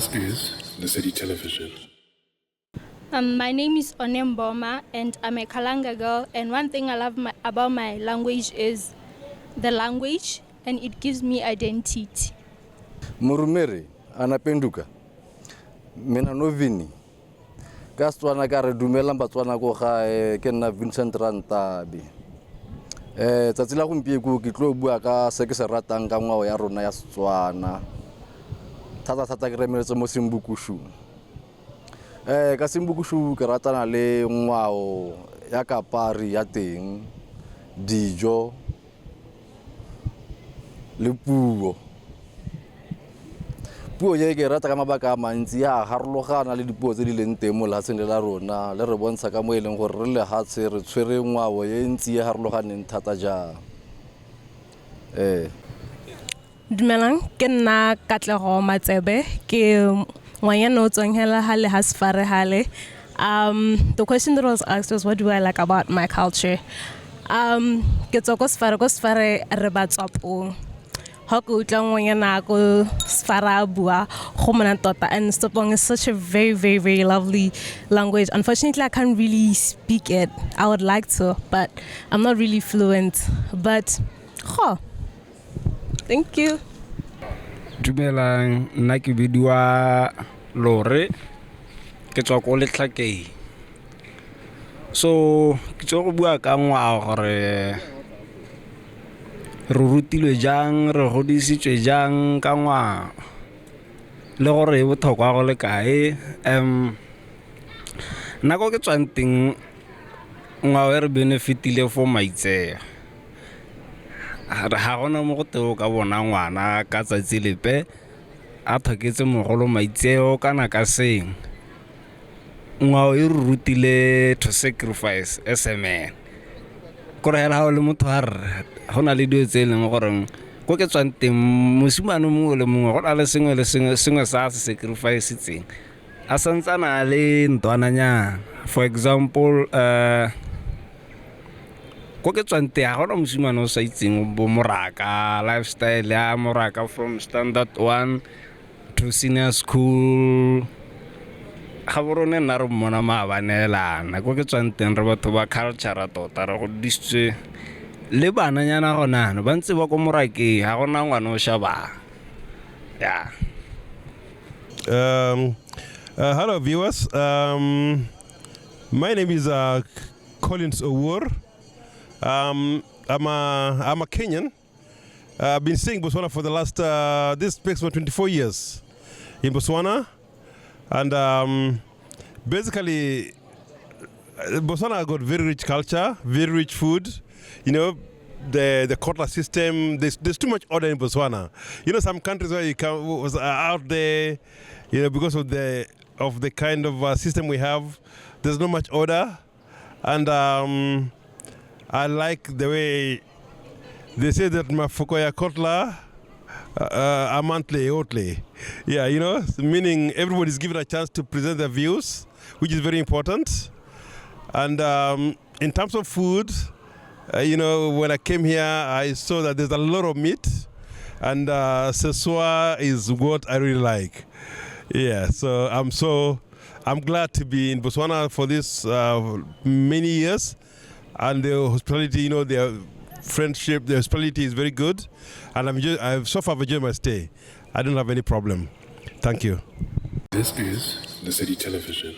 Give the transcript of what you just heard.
This is the City Television. My name is Onem Boma and I'm a Kalanga girl. And one thing I love about my language is the language, and it gives me identity. Morumeri anapenduka mina novini ka Setswana ka re dumelang Batswana ko gae. Ke nna Vincent Rantabi. Tsatsi la gompieko ke tlo bua ka se ke se ratang ka ngwao ya rona ya Setswana, thata-thata ke remeletse mo Sembukushung. Ka Sembukushu ke ratana le ngwao ya kapari ya teng, dijo le puo. Puo ye ke e rata ka mabaka a mantsi, ya harologana le dipuo tse di leng teng mo lehatsheng le la rona, le re bontsha ka mo e leng gore re lehatshe re tshwere ngwao e ntsi e harologaneng thata jang ee. Dumelang, ke nna Katlego Matsebe, ke ngwanyana o tswang hela hale ha Sefare hale. The question that was asked was, what do I like about my culture? Ke tswa ko Sefare, ko Sefare re Batswapong. Ha ke utlwa ngwanyana ko Sefare a bua, go monate tota, and Setswapong is such a very, very, very lovely language. Unfortunately, I can't really speak it. I would like to, but I'm not really fluent. But, go. Thank you. Dumelang, nna ke bidiwa Lore, ke tswa ko Letlhakeng. So ke tswa go bua ka ngwao gore re rutilwe jang, re godisitswe jang ka ngwao le gore e botlhokwa go le kae. Nna ko ke tswang teng, ngwao e re benefitile for maitseo. Ga gona mo go teo ka bona ngwana ka tsatsi lepe a tlhoketse mogolo maitseo kana ka seng. Ngwao e re rutile to sacrifice as a man, kore hela ga o le motho wa rre, go na le dilo tse e leng goreng ko ke tswang teng mosimane mongwe le mongwe go na le sengwe le sengwe sengwe sa se sacrificetseng a santsane a le ntwananyana. For example, ko ke tswang teng ga gona mosimane o sa itseng bo moraka, lifestyle ya moraka from standard one to senior school. Ga borone nna re mmona maabanelana. Ko ke tswang teng re batho ba culture tota, re godisitswe le bananyana gonano ba ntse ba ko morakeng, ga gona ngwana o shabang ya. Hello, viewers. My name is Collins Owur. I'm a Kenyan. I've been staying in Botswana for the last, this makes me 24 years in Botswana. And basically, Botswana got very rich culture, very rich food. The quota system, there's too much order in Botswana. Some countries where you come was out there, because of the kind of system we have, there's not much order. And I like the way they say that mafoko ya kgotla amantle otle. Yeah, meaning everybody's given a chance to present their views, which is very important. And in terms of food, when I came here, I saw that there's a lot of meat, and seswaa is what I really like. Yeah, so I'm glad to be in Botswana for this many years, and the hospitality, their friendship, the hospitality is very good, and I've so far enjoyed my stay. I don't have any problem. Thank you. This is the City Television.